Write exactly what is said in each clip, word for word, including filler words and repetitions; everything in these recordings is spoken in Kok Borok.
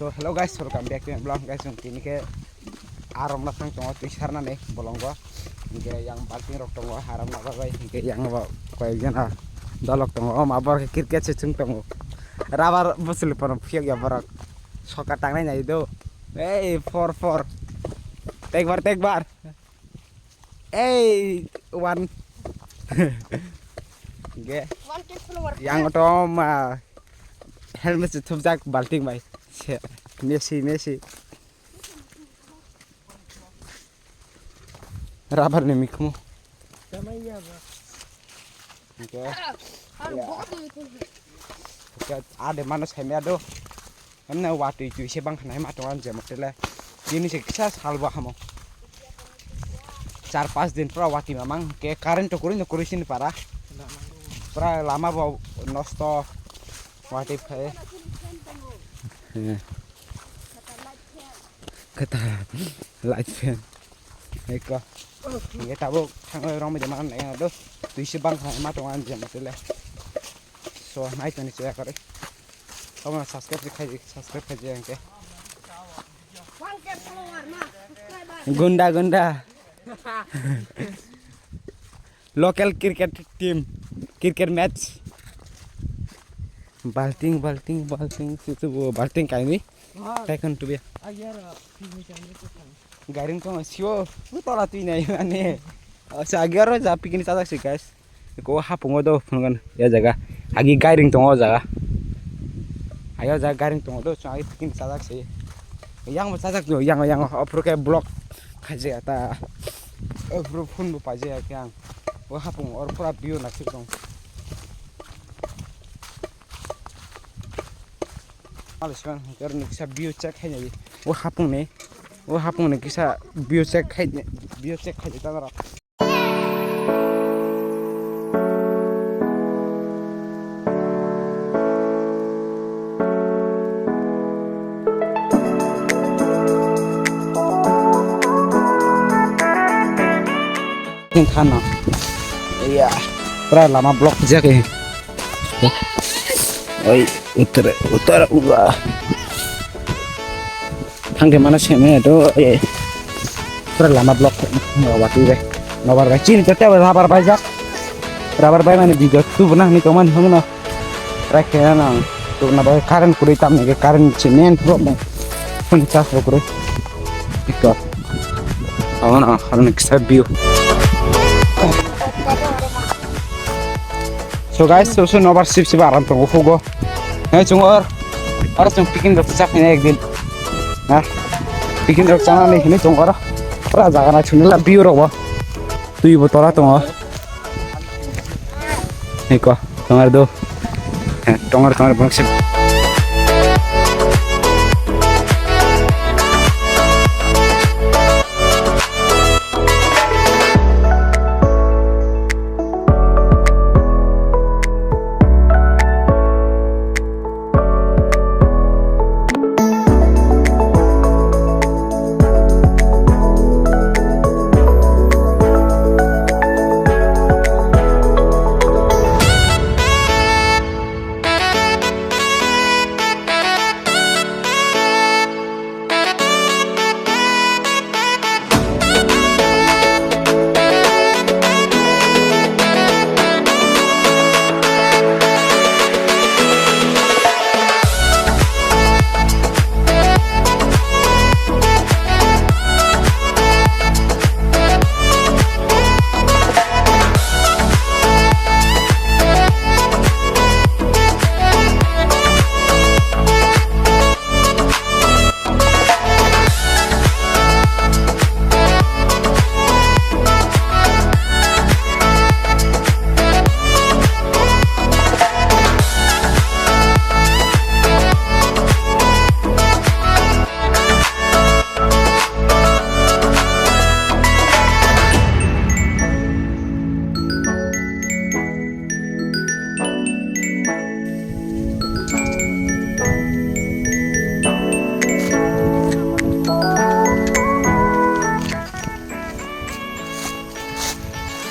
So hello guys, welcome back to my vlog guys. Chwng tini khe arom na thang tongo twi sarnani bolongo. Hinkhe yang balting rok tongo, arom na bagwi. Hinkhe yang bo koi jana dolok tongo. O ma bor khe cricket se chwng tongo. Rubber bwswli pono phiyok ya borok. Soka tangnai nai do. Ei, four, four. Tekbar, tekbar. Ei, one. Ge. One kick follower. Yang to ma helmet se thupjak balting bai. Se, Messi, Messi. Rubber ni mikhumu. Tamai ya ba. Ge. Ar Ya. Body ko. Ge, ade mano sai me ado. Emne watwi twi se bang khnai ma tongo je motele. Tini se kisa salbo hamo. Char pas din pura watwi mamang ke current to kurui no kurui sini para. Pura lama bo nosto watwi phai. He. Kata light fan. Eko. Ye tabuk thangwi rong media mangan nai do. Twi se bang khnai ma tongo je motele. So, nai toni chaya kare. Tamo subscribe khai, subscribe khai jeng ke. Gunda, gunda. Local cricket team, cricket match. Balting, balting, balting, situ bo balting kaini. Taikon tu biya. Gairing tong sio, bu tola twi nai mane. Asa agiaro ja picnic sajak si guys. Ko hapung o do phungan ya jaga. Agi gairing tong o jaga. Ayo jaga gairing tong o do chang agi picnic sajak si. Yang mo sajak do yang yang opor ke block khaje ata. Opor phun bo paje ya kyang. O hapung or pura view na sik tong. Alisman hwnkhe oro kisa view check khainai. O hapung ni, o hapung ni kisa view check khai, view check khai ta oro. Khano. Iya. Pura lama block jak e. Oi, utar, utar, ua. Thangde mana seme do, eh. Pura lama block, no, wati be. Nobar bai, chini tete rubber bai jak. Rubber bai mane video tu bana ni toman hono. Rakhe na, tu na bai current kuri tam ne current si main problem. Phone charge bo kuri. Tiktok. Awan ah, harun kisa view. So guys, so so nobar sip sip aram tongo hugo. Hey chungor. Aro chung picnic rok chak ni ekdin. Ha? Picnic rok chana ni hini chung oro. Pura jaga na chunila view rok bo. Twi bo tora tongo. Eko, tongar do. Tongar, tongar, bongsip.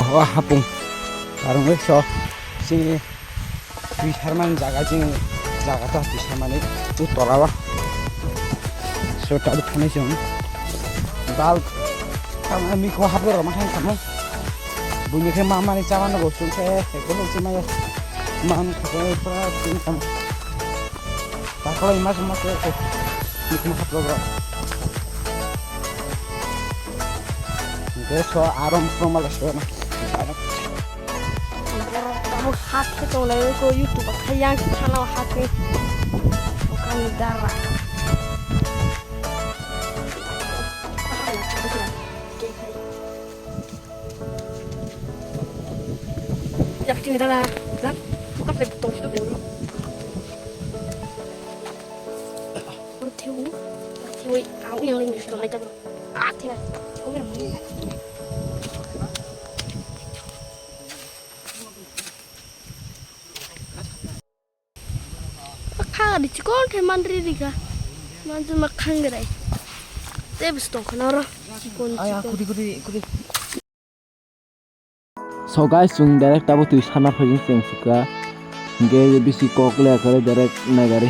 O hapung. Karwngwi so chini twi sarmani jaga, chini jaga to twi sarmani u tola o. So, tabuk thani song. Dal. Tama mi ko haplo roma khan kamo. Buni khe mama ni chaman go sung khe, ko sung khe maya. Man ko pra sung kam. Takla ima sama ko. Mi ko haplo ro. Nge so arom pro mala so na. Borok tabuk hat khe tonglai ko YouTube khe yang sana hat khe. Bukan darah. Yak chini dala, yak, buka pe tong sida bolo. Boro thewi, boro thewi, ang yang lagi nang lai tabok. Ah, thewi, thewi yang. Khangari chikon khe mandri rika. Manjuma khangrai. Tei bwswk tong khana oro. Chikon, chikon. Kudi, kudi, kudi. So guys, chwng direct abo twi sana phaijing chwng sika. Hingke bisi kok le kare direct nai gari.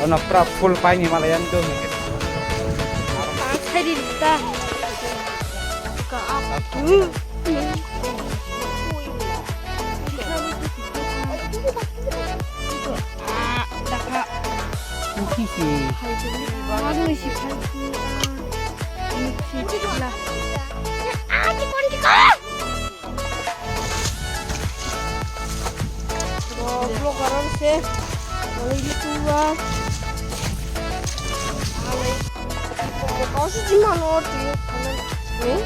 Ono pura full paini malai yang do. Ang sai di ta. Ka ap. Ah, dakha. Kuki si. Ang si phai. Ah, di kon di ka. Goblok orang se. Kalau gitu lah. Alai. Kau sih gimana orti? Nih,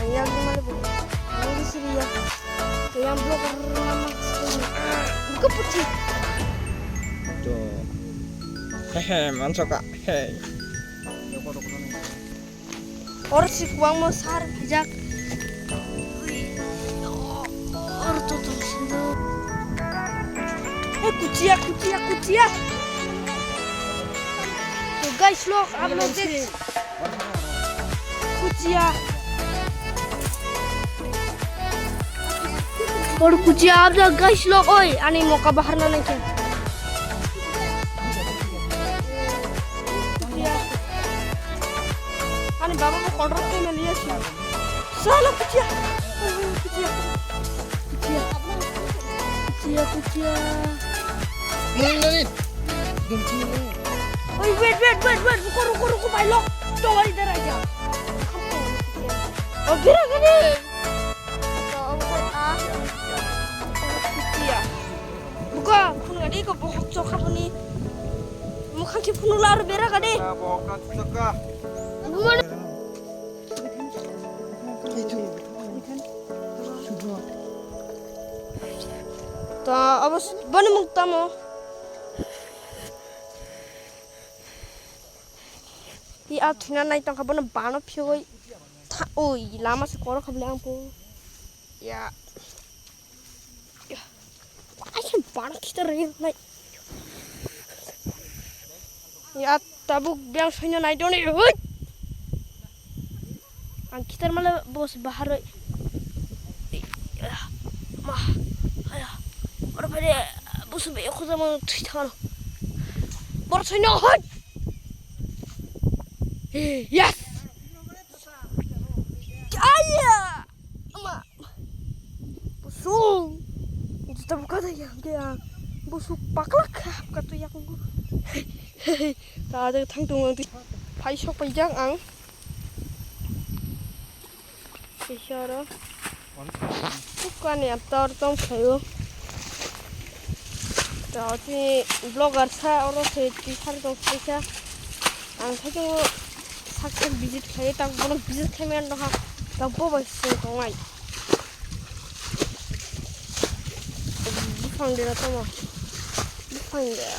ayam gimana bu? Ini sih dia. Yang blok orang lama. Buka putih. Tuh. Hehe, mansoka. Hei. Oro si kwbangma sar phaijak. Oro to tong sindo. Eh, kuchia, kuchia, kuchia. To guys, look, I'm not this. Kuchia. Oro kuchia abjak guys, look, oi, ani moka bahar na nai khe. Ani baba bo kotor khe meli ya si. Sala kuchia. Kuchia. Kuchia. Kuchia, kuchia. Nani, nani. Oi, wait, wait, wait, wait. Ruko, ruko, ruko, bhai, lok. Tong ai dara ja. Oh, gira gani. To, oh, ah. Kuchia. Buka, phun gadi ko bohok chokha buni. Mukhang ki phun ular bera gadi. Buka. To, abos, bani mung tamo. I a thina nai tongkha bono bano phiyogoi. Tha, oi, lama se korok khabli ang po. Ya. Aisa bana kita rei nai. Ya tabuk biang soino nai doni. Hui. Ang kitar male bos baharoi. Ma, aya. Oro phaide busu be khojama thwi thano. Bor thwino hoi. Yes. Aya. Ma. Busu. Juta buka da yang ke ang. Busu pakla kha ka tu yang. Ta de thang tung ang. Phai sok pai jang ang. Kisa oro. Bukani ator tong khayo. To tini vlogger sa oro se tisar tong khaisa. Ang khaito sak sak visit khayo, tak bono visit khaimani no ha. Tak bo bai sung tongnai. Bufang dera tamo. Bufang dera.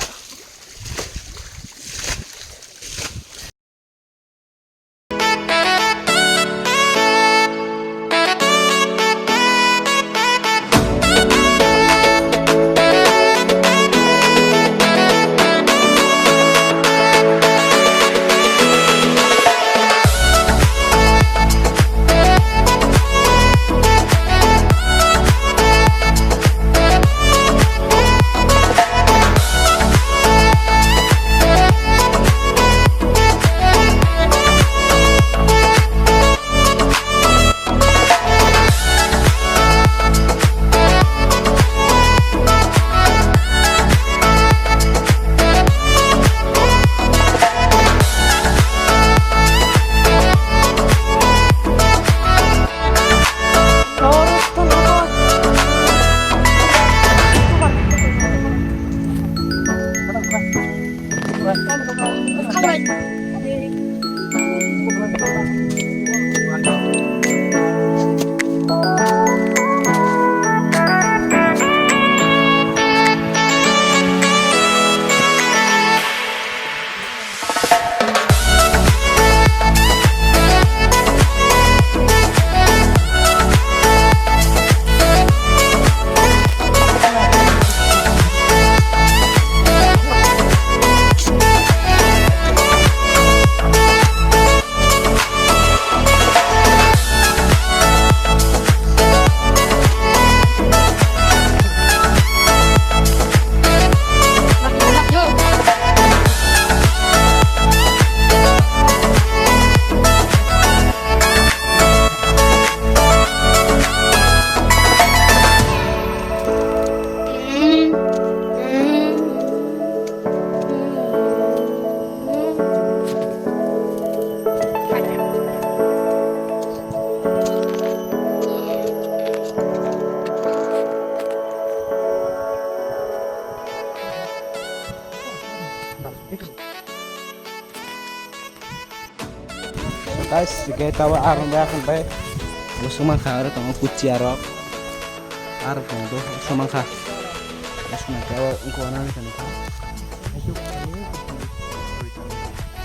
Guys, gate abo arung bai akhon bai. Bo sumang kha aro tongo kuchi aro. Aro tongo do sumang kha. Bo sumang kha abo ungko anani kani kha.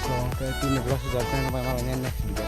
So, khe tini vlog sujak khe bai malai next video.